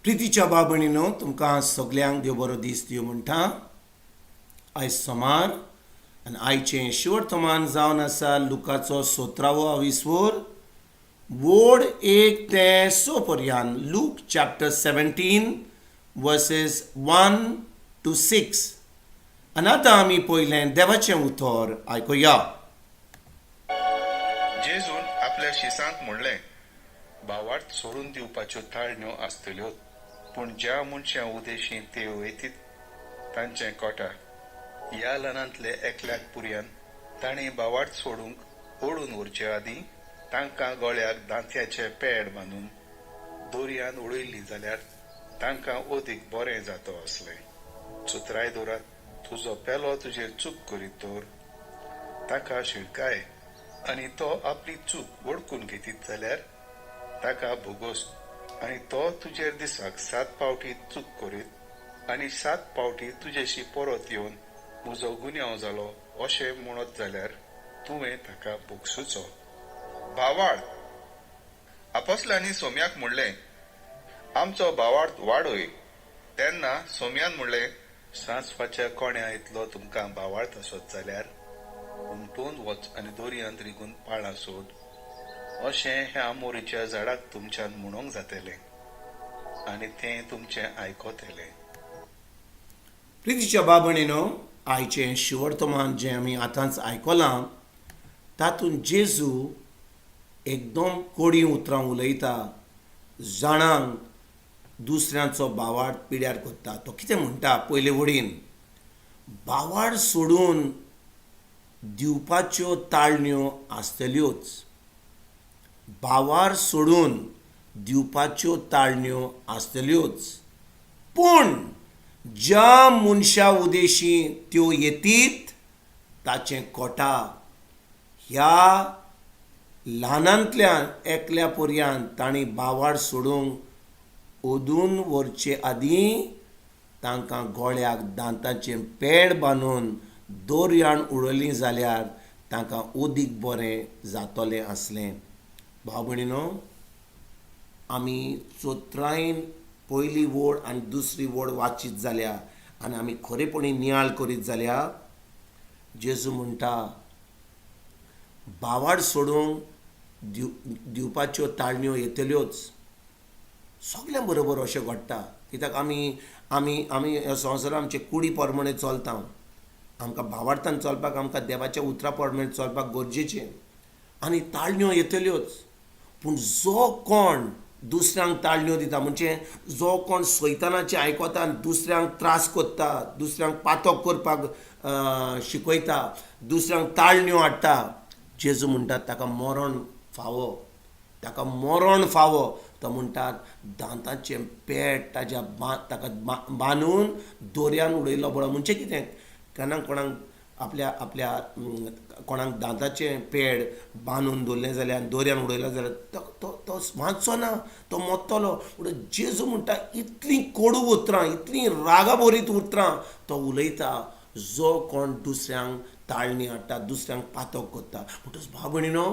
प्रितीच्या भाव भयणीनो, तुमकां सगल्यांक देव बरो दीस दिवं म्हणटा. आयज सोमार आनी आयचें शिवर्तमान जावन आसा लुकाचो सतरावो आविस्वोर, वोड 1 ते 6 पर्यान. Luke chapter 17, verses 1 to 6. आनी आतां आमी पयलें देवाचें उतर आयकुया. जेजून आपल्या शिसांक म्हणलें, भावार्थ सोडून दिवपाच्यो ताळण्यो आसतल्योच, पूण ज्या मनशां उदेशी त्यो वयतीत तांचें कोटा. ह्या ल्हानांतले एकल्याक पुरयान तांणी भावार्थ सोडूंक ओडून व्हरचे आदीं तांकां गळ्याक दांत्याचे पेड बांदून दोरयान उडयल्ली जाल्यार तांकां अदीक बरें जातो आसलें. चतुराय दवरात. तुजो पेलो तुजेर चूक करीत तर ताका शिडकाय आनी तो आपली चूक वळखून घेतीत जाल्यार ताका भोगोस. आनी तो तुजेर दिसाक सात पावटी चूक करीत आनी सात पावटी तुजेशी परत येवन म्हजो गुन्यांव जालो अशें म्हणत जाल्यार तुवें ताका भोगसुचो. भावार्थ. आपोसलांनी सोम्याक म्हणलें, आमचो भावार्थ वाडय. तेन्ना सोम्यान म्हणलें, सांसवाच्या कोण्या इतलो तुमकां भावार्थ आसत जाल्यार उमटून वच आनी दर्यांत रिगून पाळां सोड अशें ह्या मोरीच्या झाडाक तुमच्यान म्हणूंक जातलें आनी तें तुमचें आयकतलें. प्रितीच्या भाव भयणीनो, आयचें शिवर्तमान जें आमी आतांच आयकलां, तातूंत जेजू एकदम कोडी उतरां उलयता. जाणांक दुसऱ्यांचो भावार्थ पिड्यार करता. तो कितें म्हणटा? पयले वडीन भावार्थ सोडून दिवपाच्यो ताळण्यो आसतल्योच, भावार्थ सोडून दिवपाच्यो ताळण्यो आसतल्योच, पूण ज्या मनशा उदेशी त्यो येतीत ताचें कोटा. ह्या ल्हानांतल्यान एकल्या पर्यांत तांणी भावार्थ सोडूंक ओदून व्हरचे आदीं तांकां गळ्याक दांताचें पेड बांदून दोरयान उडयलीं जाल्यार तांकां अदीक बरें जातलें आसलें. भाव भयणीनो, आमी चोत्रायेन पयली वोड आनी दुसरी वोड वाचीत जाल्यार आनी आमी खरेपणी नियाळ करीत जाल्यार, जेजू म्हणटा, भावार्थ सोडूंक दिवपाच्यो ताळण्यो येतल्योच. सगल्यां बरोबर अशें घडटा, कित्याक आमी ह्या संवसारांत आमचे कुडी प्रमाणे चलता. आमकां भावार्थान चलपाक, आमकां देवाच्या उतरा प्रमाणे चलपाक गरजेचें आनी ताळण्यो येतल्योच. पूण जो कोण दुसऱ्यांक ताळण्यो दिता, म्हणजे जो कोण सैतानाचें आयकता आनी दुसऱ्यांक त्रास करता, दुसऱ्यांक पातक करपाक शिकयता, दुसऱ्यांक ताळण्यो हाडटा, जेजू म्हणटात ताका मरण फावो, ताका मरण फावो. तो म्हणटात दांताचें पेट ताज्या ताका बांदून दोरयान उडयलो बरो. म्हणजे कितें? केन्ना कोणाक आपल्या आपल्या कोणाक दांताचें पेड बांदून दवरलें जाल्यार, दोरयान उडयलें जाल्यार तो तो तो वांचचो ना, तो मोत्तलो. म्हणून जेजू म्हणटा, इतलीं कोडू उतरां, इतलीं रागाभरीत उतरां तो उलयता, जो कोण दुसऱ्यांक ताळणी हाडटा, दुसऱ्यांक पातक करता. म्हणटच भाव भयणीनो,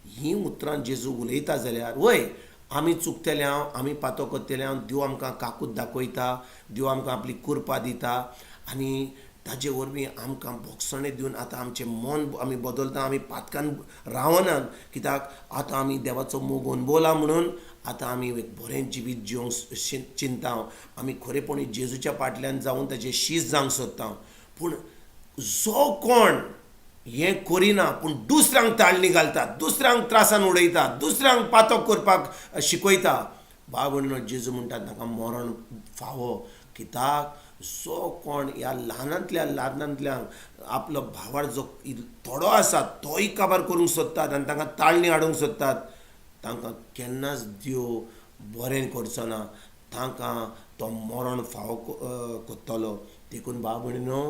हीं उतरां जेजू उलयता जाल्यार, वय, आमी चुकतले हांव, आमी पातक करतले हांव, देव आमकां काकूत दाखयता, देव आमकां आपली कृपा दिता आनी ताजे वरवीं आमकां भोगसणें दिवन आतां आमचें मन आमी बदलता. आमी पातकान रावनात, कित्याक आतां आमी देवाचो मोग अणभवला. म्हणून आतां आमी एक बरें जिवीत जिवंक चिंता. आमी खरेपणी जेजूच्या फाटल्यान जावन ताजे शीस जावंक सोदता. पूण जो कोण हें करिना, पूण दुसऱ्यांक ताळणी घालता, दुसऱ्यांक त्रासान उडयता, दुसऱ्यांक पातक करपाक शिकयता, भाव भयणीनो, जेजू म्हणटा ताका मरण फावो. कित्याक जो कोण ह्या ल्हानांतल्या ल्हानांतल्यान आपलो भावार्थ जो थोडो आसा तोय काबार करूंक सोदतात आनी तांकां ताळणी हाडूंक सोदतात, तांकां केन्नाच देव बरें करचो ना, तांकां तो मरण फावो करतलो. देखून भाव भयणीनो,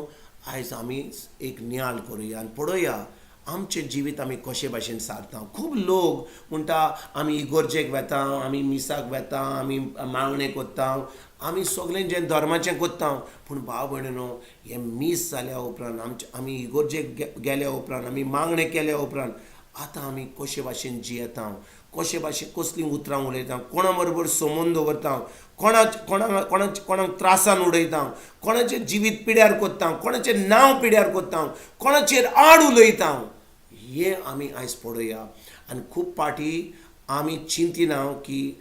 आयज आमी एक नियाळ करुया आनी पळोवया आमचें जिवीत आमी कशे भाशेन सारता. खूब लोक म्हणटा, आमी इगोर्जेक वेता, आमी मिसाक वेता, आमी मागणें करता, आमी सगळें जें धर्माचें करता. पूण भाव भयणीनो, हें मीस जाल्या उपरांत, आमचे आमी इगोर्जेक गेल्या उपरांत, आमी मागणें केल्या उपरांत आतां आमी कशे भाशेन जियेता? कशे भाशेन कसलीं उतरां उलयता, कोणा बरोबर संबंद दवरता, कोणाक कोणाक कोणाक कोणाक त्रासान उडयता, कोणाचें जिवीत पिड्यार करता, कोणाचें नांव पिड्यार करता, कोणाचेर आड उलयता, हें आमी आयज पळोवया. आनी खूब पाटी आमी चिंतिना की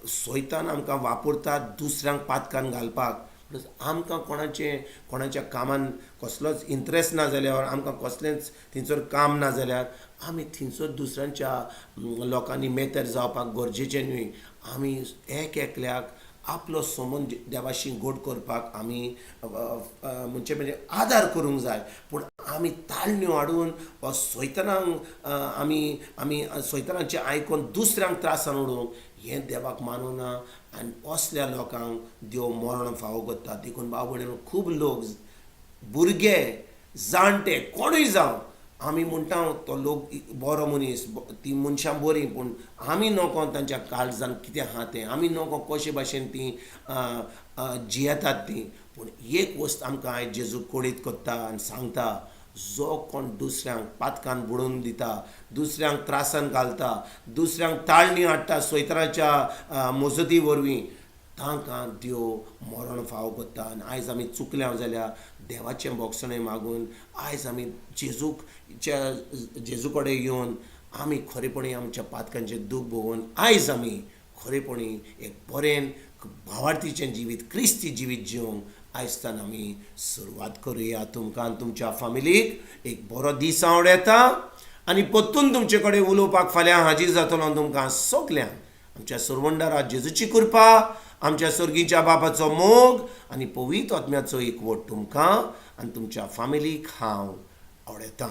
सैतान आमकां वापरतात दुसऱ्यांक पातकान घालपाक. प्लस आमकां कोणाचें कोणाच्या कामान कसलोच इंट्रस्ट ना जाल्यार, आमकां कसलेंच थंयसर काम ना जाल्यार आमी थंयसर दुसऱ्यांच्या लोकांनी मेतर जावपाक गरजेचें न्हय. आमी एक एकल्याक आपलो संबंद देवाशी गोड करपाक आमी म्हणजे म्हणजे आदार करूंक जाय. पूण आमी ताळण्यो हाडून वा सैतानाक आमी आमी सैतानाचें आयकून दुसऱ्यांक त्रासान उडोवंक हें देवाक मानूना आनी असल्या लोकांक देव मरण फावो करता. देखून भाव भयणीनो, खूब लोक, भुरगे, जाणटे, कोणूय जावं, आमी म्हणटा तो लोक बरो मनीस, ती मनशां बरीं, पूण आमी नको तांच्या काळजान कितें आहा तें, आमी नको कशे भाशेन तीं जियेतात तीं. पूण एक वस्त आमकां आयज जेजू कळीत करता आनी सांगता, जो कोण दुसऱ्यांक पातकान बुडोवन दिता, दुसऱ्यांक त्रासान घालता, दुसऱ्यांक ताळणी हाडटा सैतराच्या मजती वरवीं, तांकां देव मरण फावो करता. आनी आयज आमी चुकल्या जाल्यार देवाचें भोगसणें मागून आयज आमी जेजूक जेजू कडेन येवन आमी खरेपणी आमच्या पातकांचें दूख भोगून आयज आमी खरेपणी एक बरें भावार्थीचें जिवीत, क्रिस्ती जिवीत जिवंक आयजतान आमी सुरवात करुया. तुमकां आनी तुमच्या फामिलीक एक बरो दीस आवड येता आनी परतून तुमचे कडेन उलोवपाक फाल्यां हाजीर जातलो. तुमकां सगल्यांक आमच्या सुरवंडारा जेजूची कृपा, आमच्या सर्गीच्या बापाचो मोग आनी पवित्र आत्म्याचो एकवट तुमकां आनी तुमच्या फामिलीक हांव आवडयतां.